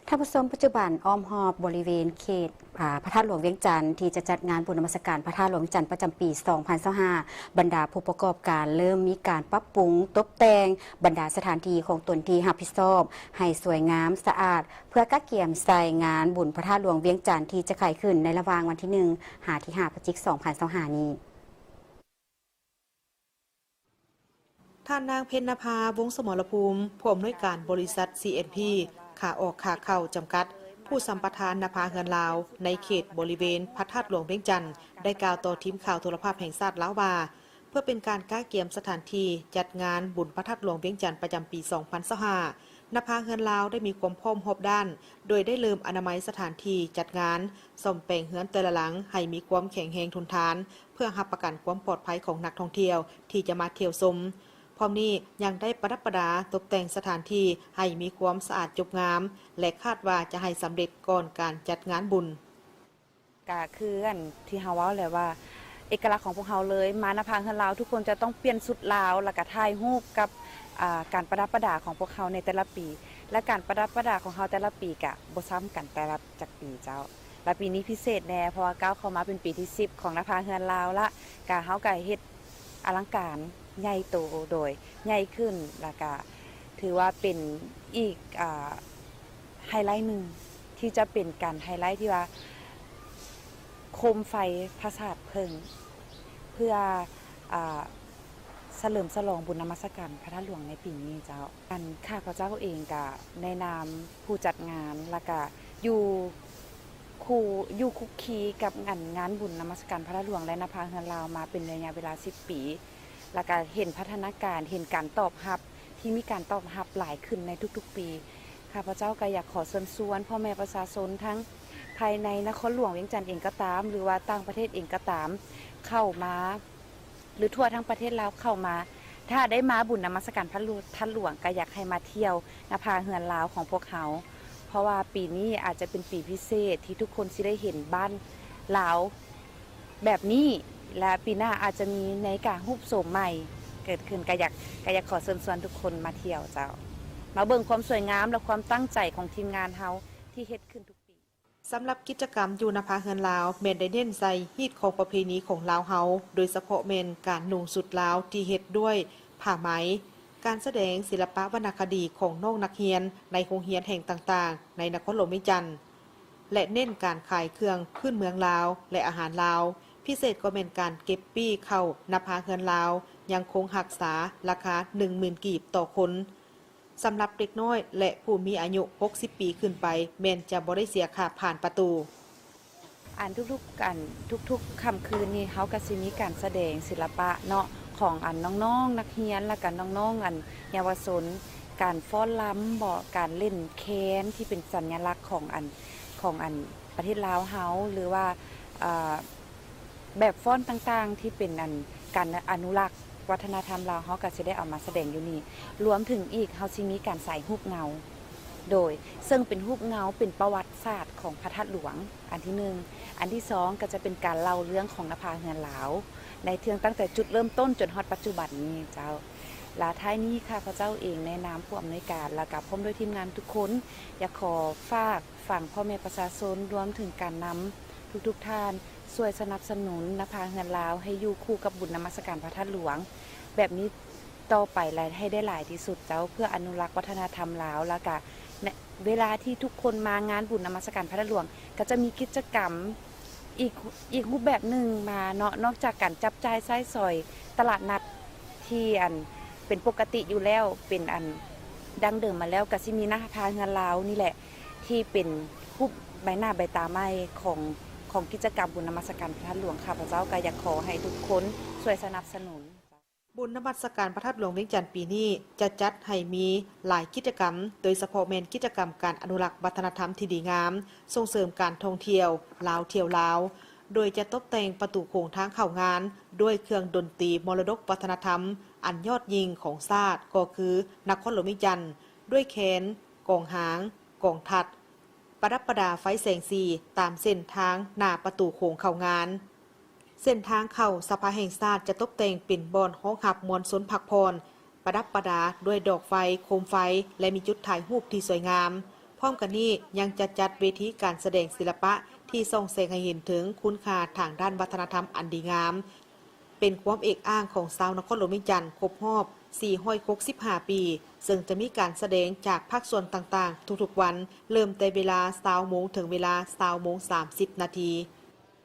ທ່ານຜູ້ຊົມ, ປັດຈຸບັນອ້ອມຮອບບໍລິເວນເຂດ ອາ ພະທາດຫຼວງວຽງຈັນ ທີ່ຈະຈັດງານບຸນນະມັດສະການພະທາດຫຼວງວຽງຈັນປະຈຳປີສອງພັນຊາວຫ້າ ບັນດາຜູ້ປະກອບການເລີ່ມມີການປັບປຸງຕົບແຕ່ງບັນດາສະຖານທີ່ຂອງຕົນທີ່ຮັບຜິດຊອບໃຫ້ສວຍງາມສະອາດ ເພື່ອກະກຽມໃສ່ງານບຸນພະທາດຫຼວງວຽງຈັນ ທີ່ຈະໄຂຂຶ້ນໃນລະຫວ່າງວັນທີໜຶ່ງ ຫາ ທີຫ້າ ພະຈິກ ສອງພັນຊາວຫ້ານີ້. ທ່ານນາງ ເພັນນະພາ ວົງສະໝໍລະພູມ ຜູ້ອຳນວຍການບໍລິສັດ ຊີເອັນພີ ຂາອອກຂາເຂົ້າ ຈຳກັດ ຜູ້ສຳປະທານນະພາເຮືອນລາວ ໃນເຂດບໍລິເວນພະທາດຫຼວງວຽງຈັນ ໄດ້ກ່າວຕໍ່ທີມຂ່າວໂທລະພາບແຫ່ງຊາດລາວວ່າ ເພື່ອເປັນການກະກຽມສະຖານທີ່ຈັດງານບຸນພະທາດຫຼວງວຽງຈັນປະຈຳປີສອງພັນຊາວຫ້າ ນະພາເຮືອນລາວໄດ້ມີຄວາມພ້ອມຮອບດ້ານ ໂດຍໄດ້ເລີ່ມອະນາໄມສະຖານທີ່ຈັດງານ, ສ້ອມແປງເຮືອນແຕ່ລະຫຼັງໃຫ້ມີຄວາມແຂງແຮງທົນທານ ເພື່ອຮັບປະກັນຄວາມປອດໄພຂອງນັກທ່ອງທ່ຽວທີ່ຈະມາທ່ຽວຊົມ. ພ້ອມນີ້ຍັງໄດ້ປະດັບປະດາຕົບແຕ່ງສະຖານທີ່ໃຫ້ມີຄວາມສະອາດຈົບງາມ ແລະ ຄາດວ່າຈະໃຫ້ສຳເລັດກ່ອນການຈັດງານບຸນ. ກະຄືອັນທີ່ເຮົາເວົ້າແຫຼະວ່າ ເອກະລັກຂອງພວກເຮົາເລີຍ ມານະພາເຮືອນລາວ ທຸກຄົນຈະຕ້ອງປ່ຽນຊຸດລາວ ແລ້ວກະຖ່າຍຮູບກັບ ອາ ການປະດັບປະດາຂອງພວກເຮົາໃນແຕ່ລະປີ ແລະ ການປະດັບປະດາຂອງເຮົາແຕ່ລະປີກະບໍ່ຊ້ຳກັນແຕ່ລະຈັກປີເຈົ້າ. ແລະ ປີນີ້ພິເສດແດ່ ເພາະວ່າກ້າວເຂົ້າມາເປັນປີທີສິບຂອງນະພາເຮືອນລາວລະ ກະເຮົາກະເຮັດອະລັງການໃຫຍ່ໂຕ ໂດຍໃຫຍ່ຂຶ້ນ ແລ້ວກະຖືວ່າເປັນອີກ ອາ ໄຮໄລໜຶ່ງ ທີ່ຈະເປັນການໄຮໄລທີ່ວ່າ ໂຄມໄຟຜາສາດເຜິ້ງ ເພື່ອ ອາ ສະເຫຼີມສະຫຼອງບຸນນະມັດສະການພະທາດຫຼວງໃນປີນີ້ເຈົ້າ. ອັນຂ້າພະເຈົ້າເອງກະໃນນາມຜູ້ຈັດງານ ແລ້ວກະຢູ່ຄູ່ ຢູ່ຄຸກຄີກັບງານ ງານບຸນນະມັດສະການພະທາດຫຼວງ ແລະ ນະພາເຮືອນລາວມາເປັນໄລຍະເວລາສິບປີ ແລ້ວກະເຫັນພັດທະນາການ ເຫັນການຕອບຮັບ ທີ່ມີການຕອບຮັບຫຼາຍຂຶ້ນໃນທຸກໆປີ. ຂ້າພະເຈົ້າກໍຢາກຂໍເຊີນຊວນພໍ່ແມ່ປະຊາຊົນ ທັງພາຍໃນນະຄອນຫຼວງວຽງຈັນເອງກໍຕາມ ຫຼືວ່າຕ່າງປະເທດເອງກໍຕາມ ເຂົ້າມາ ຫຼືທົ່ວທັງປະເທດລາວເຂົ້າມາ ຖ້າໄດ້ມາບຸນນະມັດສະການພະທາດຫຼວງ ກໍຢາກໃຫ້ມາທ່ຽວນະພາເຮືອນລາວຂອງພວກເຮົາ ເພາະວ່າປີນີ້ອາດຈະເປັນປີພິເສດທີ່ທຸກຄົນຊິໄດ້ເຫັນບ້ານລາວ ແບບນີ້ ແລະ ປີໜ້າອາດຈະມີໃນການຮູບໂສມໃໝ່ເກີດຂຶ້ນ ກະຢາກ ກະຢາກຂໍເຊີນຊວນທຸກຄົນມາທ່ຽວເຈົ້າ ມາເບິ່ງຄວາມສວຍງາມ ແລະ ຄວາມຕັ້ງໃຈຂອງທີມງານເຮົາທີ່ເຮັດຂຶ້ນທຸກປີ. ສຳລັບກິດຈະກຳຢູ່ນະພາເຮືອນລາວ ແມ່ນໄດ້ເນັ້ນໃສ່ຮີດຄອງປະເພນີຂອງລາວເຮົາ ໂດຍສະເພາະແມ່ນການນຸ່ງຊຸດລາວທີ່ເຮັດດ້ວຍຜ້າໄໝ, ການສະແດງສິລະປະວັນນະຄະດີຂອງນ້ອງນັກຮຽນໃນໂຮງຮຽນແຫ່ງຕ່າງໆ ໃນນະຄອນຫຼວງວຽງຈັນ ແລະ ເນັ້ນການຂາຍເຄື່ອງພື້ນເມືອງລາວ ແລະ ອາຫານລາວ, ພິເສດກໍແມ່ນການເກັບປີ້ເຂົ້ານະພາເຮືອນລາວ ຍັງຄົງຮັກສາລາຄາໜຶ່ງໝື່ນກີບຕໍ່ຄົນ. ສຳລັບເດັກນ້ອຍ ແລະ ຜູ້ມີອາຍຸຫົກສິບປີຂຶ້ນໄປ ແມ່ນຈະບໍ່ໄດ້ເສຍຄ່າຜ່ານປະຕູ. ອັນທຸກໆ ອັນທຸກໆຄ່ຳຄືນນີ້ ເຮົາກະຊິມີການສະແດງສິລະປະເນາະ ຂອງອັນນ້ອງໆນັກຮຽນ ແລ້ວກະນ້ອງໆ ອັນເຍົາວະຊົນ ການຟ້ອນລຳບໍ ການຫຼິ້ນແຄນທີ່ເປັນສັນຍະລັກຂອງອັນ ຂອງອັນປະເທດລາວເຮົາ ຫຼືວ່າ ເອີ ແບບຟ້ອນຕ່າງໆ ທີ່ເປັນອັນການອະນຸລັກວັດທະນະທຳລາວ ເຮົາກະຊິໄດ້ເອົາມາສະແດງຢູ່ນີ້ ລວມເຖິງອີກ ເຮົາຊິມີການສາຍຮູບເງົາ ໂດຍເຊິ່ງເປັນຮູບເງົາເປັນປະຫວັດສາດຂອງພະທາດຫຼວງ ອັນທີໜຶ່ງ ອັນທີສອງ ກະຈະເປັນການເລົ່າເລື່ອງຂອງນະພາເຮືອນລາວ ໃນເຖິງຕັ້ງແຕ່ຈຸດເລີ່ມຕົ້ນຈົນຮອດປັດຈຸບັນນີ້ເຈົ້າ. ລະທ້າຍນີ້ ຂ້າພະເຈົ້າເອງໃນນາມຜູ້ອຳນວຍການ ລະກະພ້ອມດ້ວຍທີມງານທຸກຄົນ ຢາກຂໍຝາກ ຝາກພໍ່ແມ່ປະຊາຊົນ ລວມເຖິງການນຳທຸກໆທ່ານ ຊ່ວຍສະໜັບສະໜູນນະພາເຮືອນລາວ ໃຫ້ຢູ່ຄູ່ກັບບຸນນະມັດສະການພະທາດຫຼວງແບບນີ້ຕໍ່ໄປ ແລະ ໃຫ້ໄດ້ຫຼາຍທີ່ສຸດເຈົ້າ ເພື່ອອະນຸລັກວັດທະນະທຳລາວ ລະກະເວລາທີ່ທຸກຄົນມາງານບຸນນະມັດສະການພະທາດຫຼວງ ກະຈະມີກິດຈະກຳອີກ ອີກຮູບແບບໜຶ່ງມາເນາະ ນອກຈາກການຈັບຈ່າຍໃຊ້ສອຍຕະຫຼາດນັດທີ່ອັນເປັນປົກກະຕິຢູ່ແລ້ວ ເປັນອັນ ດັ້ງເດີມມາແລ້ວ ກະຊິມີນະພາເຮືອນລາວນີ້ແຫຼະ ທີ່ເປັນຮູບໃບໜ້າໃບຕາໃໝ່ຂອງ ຂອງກິດຈະກຳບຸນນະມັດສະການພະທາດຫຼວງ. ຂ້າພະເຈົ້າກະຢາກຂໍໃຫ້ທຸກຄົນຊ່ວຍສະໜັບສະໜູນ. ບຸນນະມັດສະການພະທາດຫຼວງວຽງຈັນປີນີ້ ຈະຈັດໃຫ້ມີຫຼາຍກິດຈະກຳ ໂດຍສະເພາະແມ່ນກິດຈະກຳການອະນຸລັກວັດທະນະທຳທີ່ດີງາມ, ສົ່ງເສີມການທ່ອງທ່ຽວ ລາວທ່ຽວລາວ ໂດຍຈະຕົບແຕ່ງປະຕູໂຂງທາງເຂົ້າງານດ້ວຍເຄື່ອງດົນຕີມໍລະດົກວັດທະນະທຳອັນຍອດຍິ່ງຂອງຊາດ ກໍຄືນະຄອນຫຼວງວຽງຈັນ ດ້ວຍແຄນ, ກອງຫາງ, ກອງທັດ, ປະດັບປະດາໄຟແສງສີຕາມເສັ້ນທາງໜ້າປະຕູໂຂງເຂົ້າງານ. ເສັ້ນທາງເຂົ້າສະພາແຫ່ງຊາດຈະຕົບແຕ່ງເປັນບ່ອນຮອງຮັບມວນຊົນພັກຜ່ອນ, ປະດັບປະດາດ້ວຍດອກໄຟ, ໂຄມໄຟ ແລະ ມີຈຸດຖ່າຍຮູບທີ່ສວຍງາມ. ພ້ອມກັນນີ້ຍັງຈະຈັດເວທີການສະແດງສິລະປະທີ່ສ່ອງແສງໃຫ້ເຫັນເຖິງຄຸນຄ່າທາງດ້ານວັດທະນະທຳອັນດີງາມ ເປັນຄວາມເອກອ້າງຂອງຊາວນະຄອນຫຼວງວຽງຈັນຄົບຮອບ ສີ່ຮ້ອຍຫົກສິບຫ້າ ປີ ເຊິ່ງຈະມີການສະແດງຈາກພາກສ່ວນຕ່າງໆທຸກໆວັນ ເລີ່ມແຕ່ເວລາ ຊາວໂມງ ເຖິງເວລາ ຊາວໂມງ ສາມສິບນາທີ.